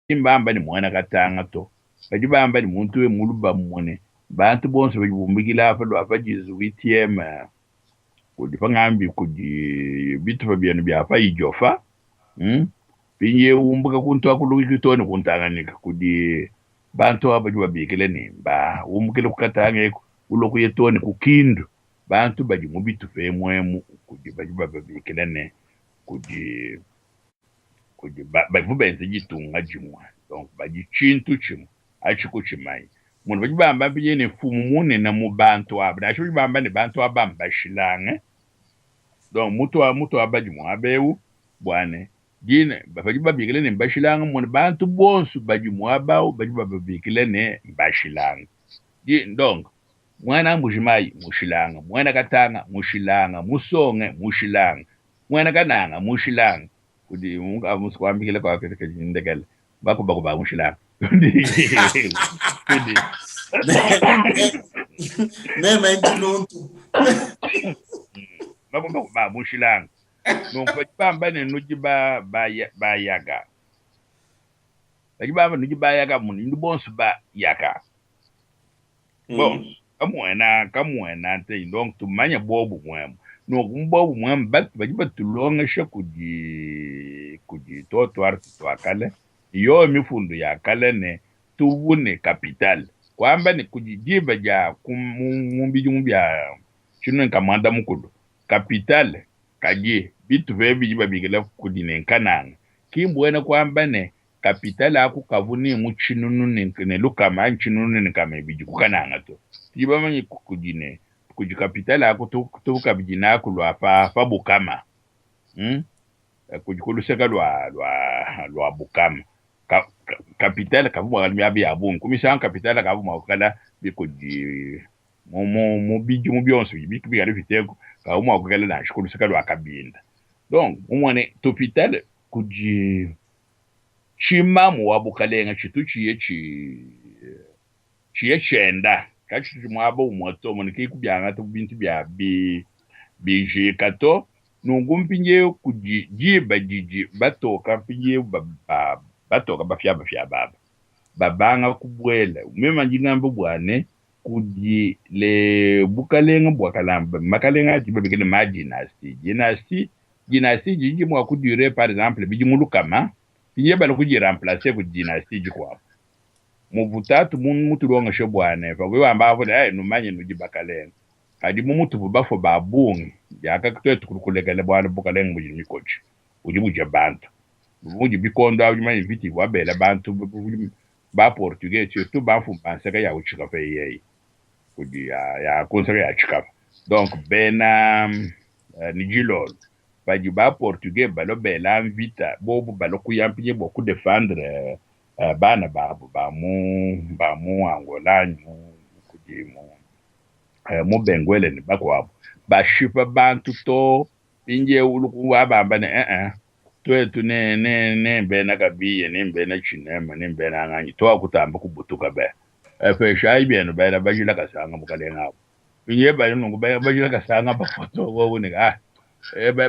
Ki mbamba ne muena Katanga to. Badi bamba ne muntu we muluba mmune bantu bonso badi bumbukila apa lua pa 18e kudi pa ngambi kudi bitupa bienu bia pa Idiofa. Mpindieu umbuka kuntu aku luki too ne ku Tanganyika kudi bantu aba badi babikila ne mba umbukila ku Katanga eku ulua kuya too ne ku Kindu. Bantu badi mu bitupa emu emu kudi badi bababikila ne kudi kudi bavua benza ditunga dimue, donc badi tshintu tshimue, atshi kutshimanyi. Munu badi bamba mpindieu ne mfumu munene mu bantu aba, nansha badi bamba ne bantu aba mbashilange, donc mutu wa mutu wa badi muaba eu bua ne dina badi babikila ne mbashilange, munu bantu bonso badi muaba au badi bababikila ne mbashilange. Donc muena Mbujimayi mushilanga, muena Katanga mushilanga, Musonge mushilanga, muena Kananga mushilanga kudi musukuambikila kwa ndekele bakubakuba mushilanga kudi meme ndi luntu bakubakuba mushilanga. Nunku badi bamba ne nudi bayaga, badi bamba nudi bayaga muni bonso bayaka bon kamuena kamuena nte donc tumanya bobu muemu. Nunku mu bobu muemu badi batulongesha kudi kudi trottoir tua kale yo mifundu ya kale ne tuvune capital kwamba ne kudi diba dia mu bidimu bia tshinunu kamwanda mukulu capital kadi bitu bidi babikila kudi ne nkananga kimbuena kwamba ne capital aku kavu ni mu tshinunu ne lukama anyi tshinunu ne nkama ibidi ku kananga to. Tudi bamanye kudi ne kudi capital aku tu kabidi naku lua pa pa bukama, Kudi kuluseka lua lua lua bukama ka, capital kavu mua miaba ya bungi kumisanga capital kavu mua kukala bikudi mu mu mu bidimu bionso bidi bikala bipiteku kavu mua kukala nansha kuluseka lua kabinda. Donc mumone topital kudi tshimamu wa bukalenga tshitu tshiye tshi tshiye tshienda katshitu muaba umue to mone ki kubiangata bintu bia bi bijika to. Nunku mpindieu kudi diba didi batoka mpindieu ba, batoka bapia bapia baba babanga kubuela meme ndi ngamba bua ne kudi le bukalenga bua kalamba makalenga adi babikila ma dynastie dynastie dynastie didi mua kudurer par exemple bidimu lukama mpindieu bala kudi remplacer kudi dynastie dikuabu muvutatu mutulongeshe bua ne pavua wamba apo ne numanye nudi bakalenga kadi mu mutupu bafue ba bungi diaka tuetu kulekela bualu bukalenga budi mikoji budi budia bantu budi bikondo abi manye viti ivua bela bantu ba portugais surtout bamfumu ba nseka ya utshikapa yeyi kudi ya, ya ku nseka ya tshikapa donc bena ni dilolo badi ba portugais balo bela mvita bobu balo kuya mpinye bua kudefendre bana babu ba mu ba mu Angola mu kudi mu mu Benguele ne bakuabu bashipa bantu to mpindieu wabamba ne eh tuetu ne ne ne bena kabiye ne bena tshinema ne bena nganyi twakutamba kubutuka be peshayi bienu bena bajila kasanga mukalenga abo mpindieu bali nunku bajila kasanga bafoto bobu ne ah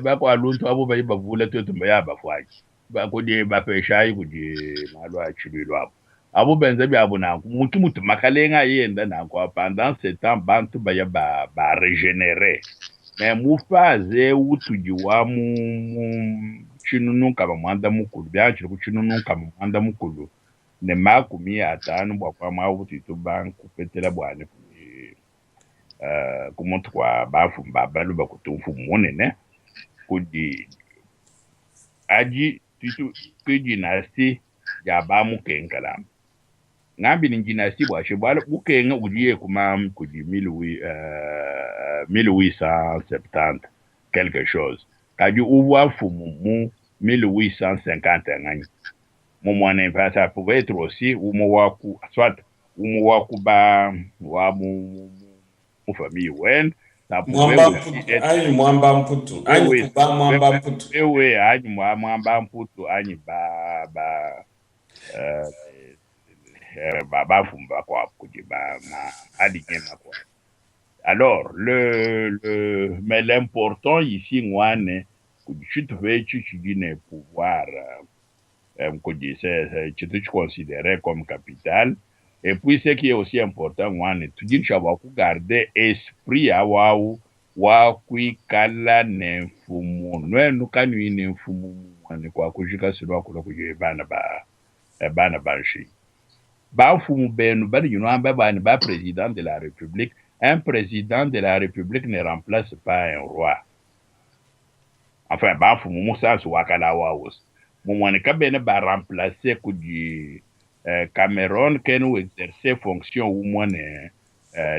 bakwaluntu abo bali bavula tuetu mbaya bafuaji bakudi bapeshayi kudi malu a tshiluilu abo abo benza biabo nanku muntu mutu makalenga yenda nanku pendant ce temps bantu baya ba ba régénérer mais mu phase eu tudi wa mu tshinunu nkama mwanda mukulu biangatshile ku tshinunu nkama mwanda mukulu ne makumi atanu bua kuama abu tudi tubankupetela bua ne kudi ku mutu kua bamfumu ba baluba kutu mfumu munene kudi adi tutu ku dynastie ya ba mukenkalamba ngambi ni dynastie bua shi bualu bukenga udi ye kuma kudi 1870 quelque chose kadi uvua mfumu mu 1850 nganyi mumone ça pouvait être aussi umwe wa ku soit umwe wa ku ba wa mu mu famille wende ça pouvait aussi être anyi mwamba mputu anyi kuba mwamba mputu ewe anyi mwamba mputu anyi ba ba ba bamfumu bakuabu kudi ba ma aligné makuabu. Alors le mais l'important ici ngwane kudi tshitu etshi tshidi ne pouvoir. Kudi tshitu considéré comme capitale. Et puis ce qui est aussi important ngwane tudi nsha bua kugarder esprit awawu wa kuikala ne mfumu. Nuenu kanuyi ne mfumu mumue ne kua kujika silua kulua kudi bana ba bana ba nshinyi. Bamfumu benu badi nuamba bani ba président de la République. Un président de la République ne remplace pas un roi. Enfin, bamfumu musansu wakala wawusi mumone kabene ba remplacer kudi Cameroun kene u exercer fonction umwe ne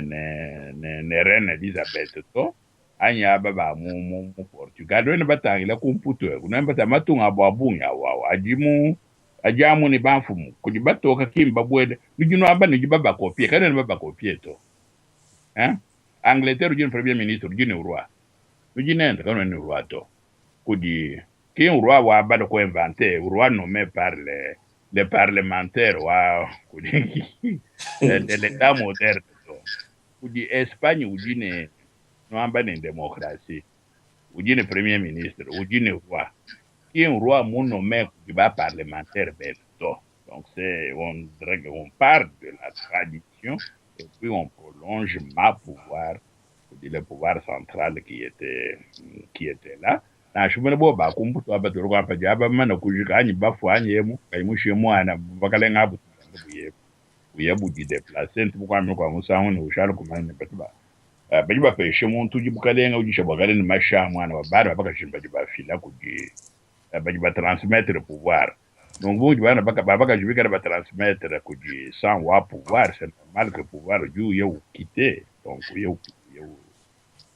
ne ne, ne reine Elizabeth to anyi aba ba mu, mu, mu Portugal wene batangila ku Mputu eku nene bata matunga abo abungi awawa adi mu adi amu ne bamfumu kudi batoka kimba bwele nudi nuamba nudi babakopie kanene babakopie to, hein? Angleterre udi ne premier ministre, udi ne roi, udi nende kanene ne roi to. Kudi ki roi wa bada ko inventé roi nommé par les parlementaires wa kudi de l'état moderne to. Kudi Espagne udi ne nuamba ne démocratie, udi ne premier ministre, udi ne roi, ki roi mu nommé kudi ba parlementaire bene to. Donc c'est on dirait qu'on parle de la tradition et puis on prolonge ma pouvoir, le pouvoir central qui était là. Nashumene bo bakumbutu aba turi kwampa jaba mana kujika anyi bafu anyi yemu kayimushiye mwana bakalenga abu buye buye budi déplacer nti bukwame kwa musangu ni ushalo kumanya batuba badi bapeshe muntu udi bukalenga udisha bwakale ni masha mwana wa bana bakashimba badi bafila kudi badi batransmettre pouvoir. Donc bungi bana baka bakajibikala batransmettre kudi sans wa pouvoir, c'est normal que pouvoir udi uye ukite, donc uye uye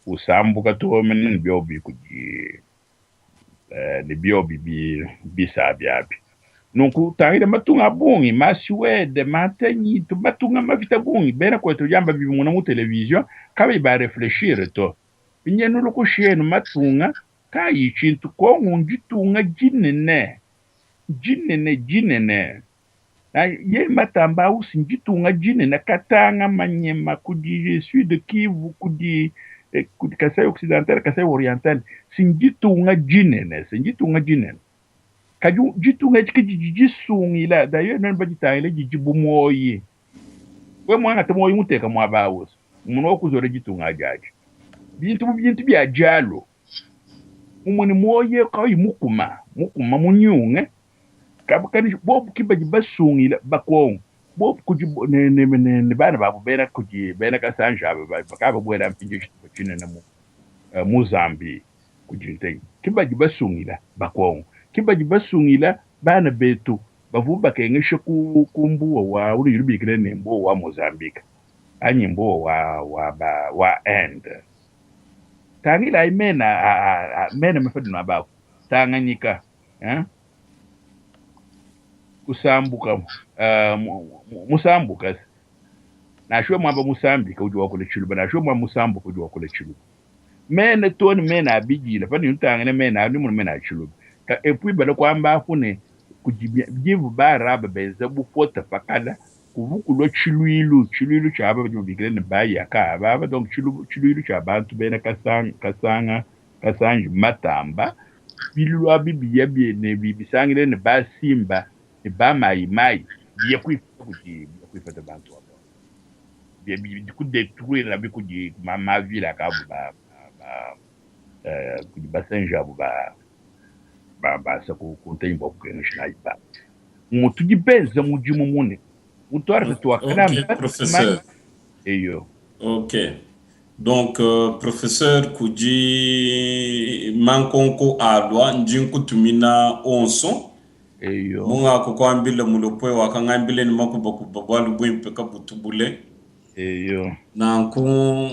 usambuka tuomene ni byobi kudi ni byobi bi bisabi abi. Nunku tangile matunga bungi ma Suède matenyi tu matunga mavita bungi bena kwetu jamba bimuna mu television kabi ba réfléchir to binyenu lukushienu matunga kayi chintu kongo njitunga jinene jinene jinene na ye matamba ausi njitunga jinene katanga manyema kudi Sud Kivu kudi kudi Kasai Occidental, Kasai Oriental, sinjitunga jinene sinjitunga jinene kaju jitunga chiki jisungila. D'ailleurs nani bajitangile jijibu moyi we mwana te moyi muteka mwa bawusi umuntu okuzora jitunga jaji bintu bintu bya jalo umuni moye kayi mukuma mukuma munyunge kabakani bobu kibaji basungila bakongo bobu kuji ne ne ne, ne bana babo bena kuji bena kasanja bakaba bwera mpinje chinene mu mu Zambie kuji nte kibaji basungila bakongo kibaji basungila bana betu bavuba kengeshe ku kumbuwa wa uri yurubikire ne mbo wa Mozambique anyi mbo wa wa ba wa end tangila imena mena mafadu na bako Tanganyika, eh? Kusambuka musambuka nasho mwamba musambika udi wakule chiluba nasho mwamba musambuka udi wakule chiluba mene toni mene abijila pani ntangene mene ani mun mene achiluba ka epui bala kwamba fune kujivu baraba benza bufota pakala kuvukulwa chilwilu chilwilu chaba bibikile ne baya ka baba donc chilu chilwilu cha bantu bena kasanga kasanga kasanji matamba bilwa bibiya byene bibisangile ne basimba ne bamayi mayi biye kwifata kuti biye kwifata bantu abo biye bi kudétruire la bi kudi ma ma ville akabu ba ba kudi basenja abo ba ba ba sa ku kuntenyi bwa kukengesha ba mutu dibenza mudimu mune mutu twakala. Ok, professeur. Eyo. Ok. Donc, professeur kudi mankonko alwa njinkutumina onso. Eyo. Munga kukwambile mulopwe wakangambile ni makuba kuba bwalu bwimpe kabutubule. Eyo. Nanku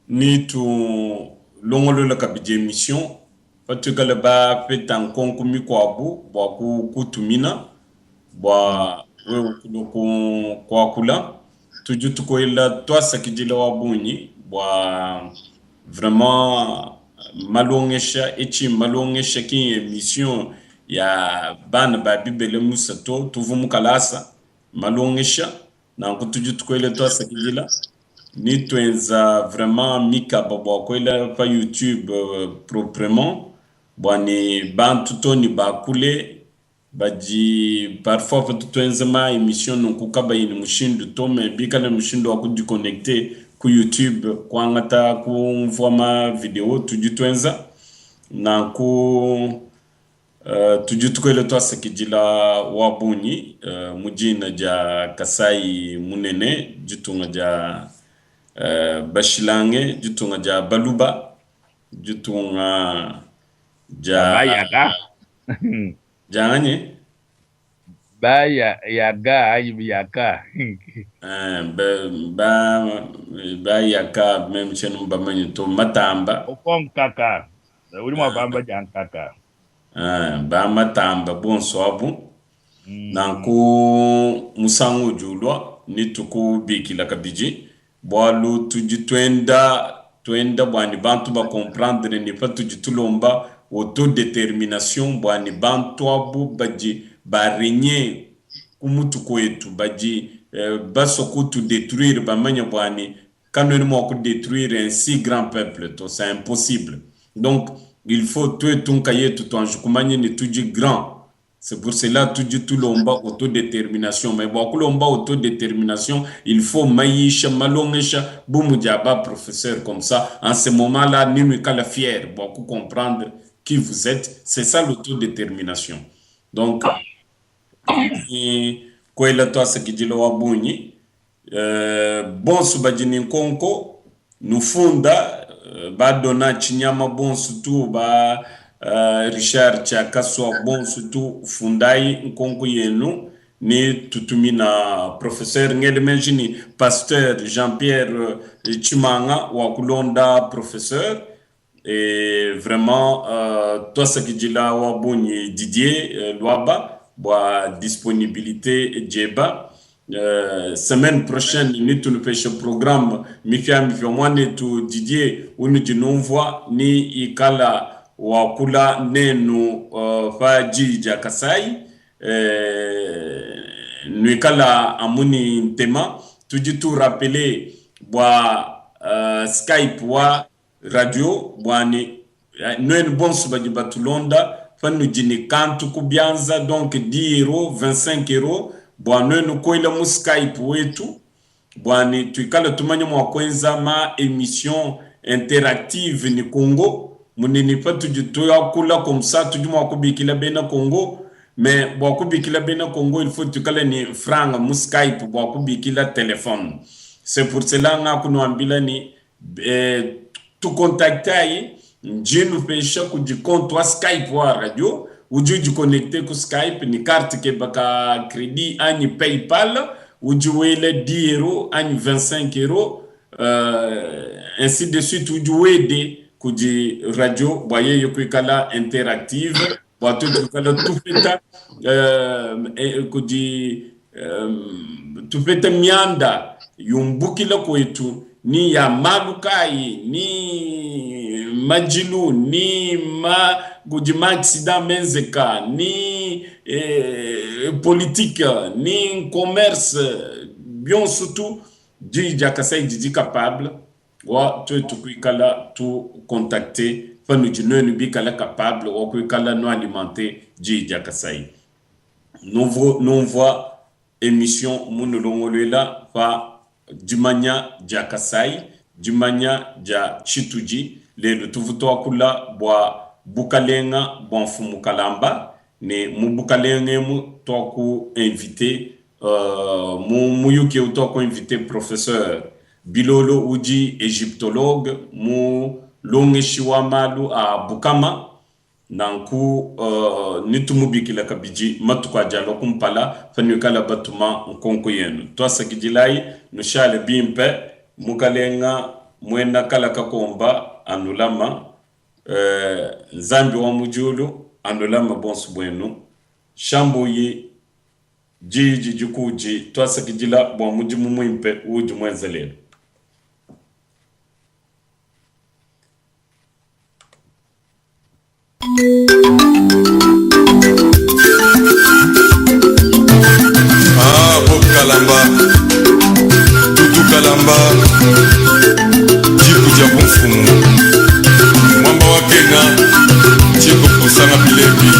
nitu longolola kabidi émission patukale ba peta nkonko mikwabu bwa kutumina bwa wewe kulo kwakula tuju tukoyela twasakidila wa bunyi bwa vraiment malongesha echi malongesha ki émission ya bana ba bibele musa to tuvu mukalasa malongesha nanku tuju tukoyela twasakidila ni twenza vraiment mikaba bwa kwela pa YouTube proprement bwa ni bantu to ni bakule. Badi parfois patu tuenza ma emission nunku kabayi ne mushindu to, mais bikale ne mushindu wa kudiconnecter ku YouTube kuangata kumvua ma video tudi tuenza nanku. Tudi tukuela tuasakidila wa bungi mu dina dia Kasai munene, ditunga dia Bashilange, ditunga dia Baluba, ditunga dia Bayaka. Dia nganyi? Baya yaga anyi yaka. Ba ba bayaka meme tshiena mubamanye to matamba. Okonkaka udi mua kuamba dia nkaka. Ba matamba bonso abu. Nanku musangu udi ulua nitukubikila kabidi bualu tudi tuenda tuenda bua ne bantu ba comprendre ne patudi tulomba autodetermination bua ne bantu abu badi ba regner ku mutu kuetu badi basua kutu detruire bamanya bua ne kanuena mua ku detruire un si grand peuple to c'est impossible donc il faut tuetu nkayetu tuanji kumanya ne tudi grand. C'est pour cela tudi tulomba autodetermination. Mais bua kulomba autodetermination, il faut mayisha malongesha bu mudi a ba professeur comme ça. En ce moment là, ninuikala fier bua ku comprendre qui vous etes. C'est ça l'autodetermination. Donc, kuela tuasakidila wa bungi. Bonsu badi ne nkonko nufunda, ba Dona Tshinyama bonsu tu, ba Richard Tshiakasua bonsu tu fundayi nkonko yenu ne tutumina professeur. Ngele meji ni pasteur Jean-Pierre Tshimanga wa kulonda professeur. Et vraiment tuasakidila wa bungi Didier Luaba bua disponibilite dieba. Semaine prochaine netunupeshe programme mipiamipia. Muanetu Didier unudi numvua ni ikala wakula nenu pa diyi dia Kasai. Nuikala amu ni ntema. Tudi tu rappeler bua Skype wa radio bua ne nuenu bonso badi batulonda panudi ne kantu ku bianza donc 10 euros 25 euros bua nuenu kuela mu Skype wetu bua ne tuikale tumanya mua kuenza ma emission interactive ne Congo munene patudi tuakula comme ça tudi mua kubikila bena Congo mais bua kubikila bena Congo il faut tuikale ne franga mu Skype bua kubikila telephone c'est pour cela ngakunuambila ni tukontaktayi ndi nupesha kudi compte wa Skype wa radio udi udiconnecte ku Skype ni carte keba ka credit anyi PayPal udi wela 10 euros anyi 25 euros ainsi de suite udi wede kudi radio bua yeye kuikala interactive bua tuetu kuikala tupeta kudi tupeta mianda yumbukila kuetu ni ya malu kayi ni madilu ni ma kudi ma accident menzeka ni politique ni commerce bionso tu diyi dia Kasai didi capable wa tuetu kuikala tu contacter panudi nuenu bikala capable wa kuikala nu alimenter diyi dia Kasai. Numvua emission munulongoluela pa dimanya dia Kasai, dimanya dia tshitudi. Lelu tuvu tuakula bua bukalenga bua mfumu Kalamba ne mu bukalenga emu tuaku invite mu muyuki eu tuaku invite professeur Bilolo udi egyptologue mulongeshi wa malu a bukama. Nanku netumubikila kabidi matuku adi alua kumpala panuikala batuma nkonko yenu. Tuasakidilayi, nushale bimpe. Mukalenga muena kala kakomba anulama, Nzambi wa mu diulu anulama bonso buenu. Shambuyi, diyi didi kuudi. Tuasakidila bua mudimu muimpe uudi muenze lelu. Ah, Bob Kalamba, Dudu Kalamba, diku dia bumfumu, Mwamba wa Kena, Tshiko Kusanga Bilebi.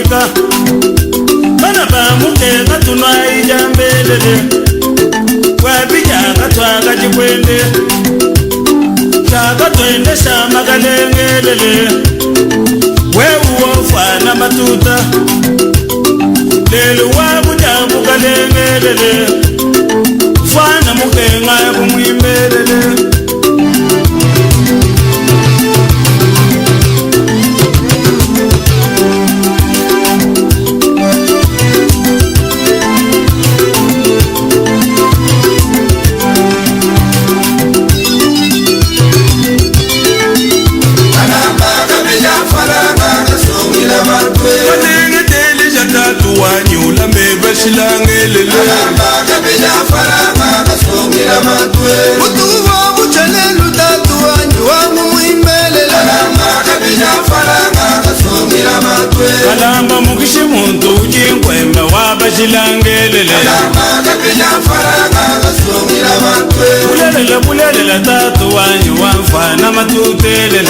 mupika. Bana ba mukenga tunwayi diambelele, wapi diakatuakaji kuende, tshiakatuendesha makalengelele. Wewe wofwana matuta, lelu wakudia bukalengelele, fwana mukenga kumuimbelele. Tatu wanyi ulame bashilangelele Mutuwa buchelelu tatu wanyi wangu mwimbelele Kalamba mukishi muntu ujinkwembe wabashilangelele. Bulelela bulelela tatu wanyi wamfana matutelele.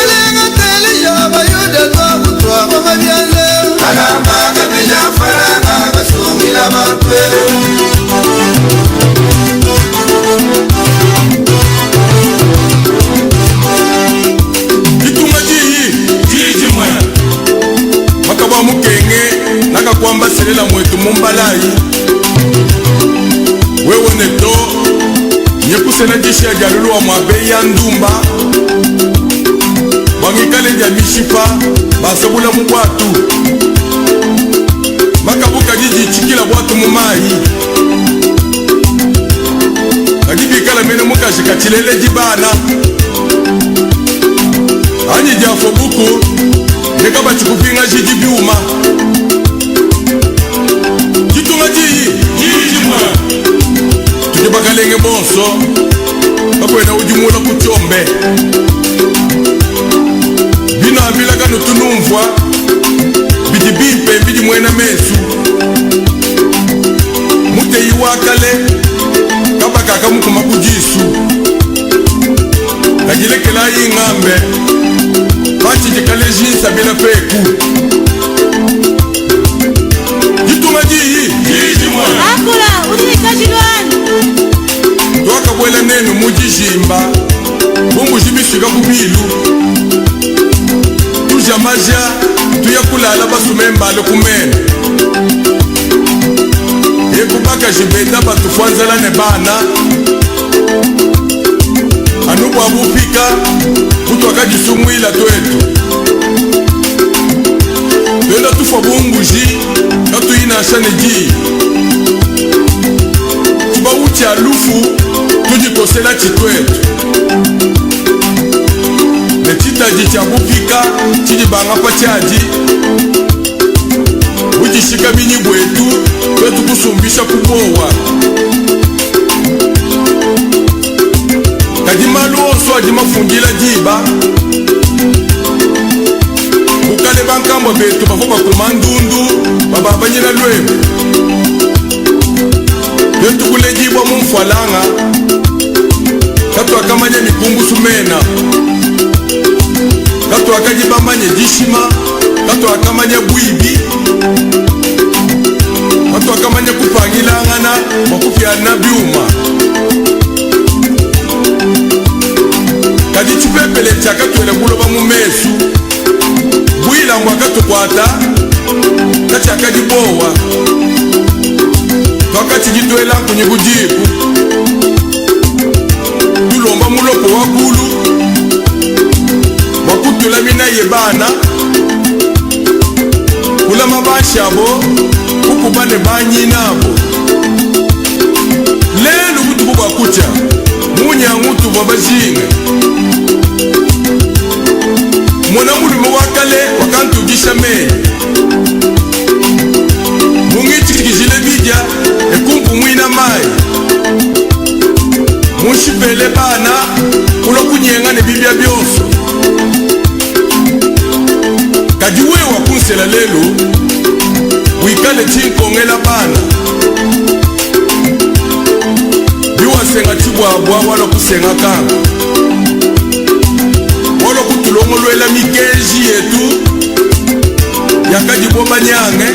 Elenga tele ya bayuda twakutwa bamabyale. Ditunga diyi diyi dimue makaba mukenge nakakuamba selela mwetu mumbalayi wewe neto nyekusena dishiya dia luluwa mua beyi ya ndumba bwangikale dia mishipa basabula mu bwatu makabuka didi tshikila bwatu mu mayi kadi bikala mene mukaji katshilele dibana anyi diafo buku ndeka batshikupinga jidi biuma ditunga diyi diyi dimue tudi bakalenge bonso kakwena udimula kutyombe bino ambilaka nutunumvwa bidi bimpe bidi mwena mesu muteyi wakale kabakaka mukuma kudisu kadilekelayi ngambe pachidikaleji nsabila peku ditunga diyi diyi dimue Akula, udi ne kajilwani. twakabwela nenu mu dijimba bumbuji bifika ku bilu tuja maja tuya kulala basume mbale kumene eku bakaji benda batufwanzela ne bana anu bwa bupika butwakadisungwila twetu twenda tufwa bumbuji katuyinasha ne diyi tshibawu tshia lufu tudikosela tshitwetu ne tshitadi tshia bupika tshidibanga pa tshiadi budishika binyi bwetu twetu kusumbisha kubowa kadi malu onso adi mafundila diba bukale bankambwa betu bavua bakuma ndundu bababanyila lwebu twetu kuledibwa mu mfwalanga katwakamanya mikumbusu mena katwakadi bamanye dishima katwakamanya bwibi katwakamanya kupangilangana bwa kupyana byuma kadi tshipepele tshiakatwela kuloba mu mesu bwilango akatukwata katshiakadi bowa twakatshiditwela nkunyi kudiku tulomba mulopo wa kulu bwa kutulamina ye bana kulama bashabo kukuba ne banyinabo lelu butuku bwa kutya munyangu tuvwa bajinga mwana mulume wa kale wakantudisha meyi mungitshikijile bidya ekumpu mwina mayi mushipele bana kulwa kunyenga ne bibya byonso kadi wewa kunsela lelu wikale tshinkongela bana biwasenga tshibwabwa wala kusenga kanga wala kutulongolwela mikenji. buakadibo banyange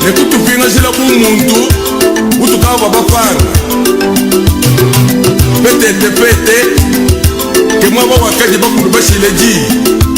ne kutupingajila bumuntu butukavua bapange. Petete pete, ke muaba wakadi bakulu bashile diyi.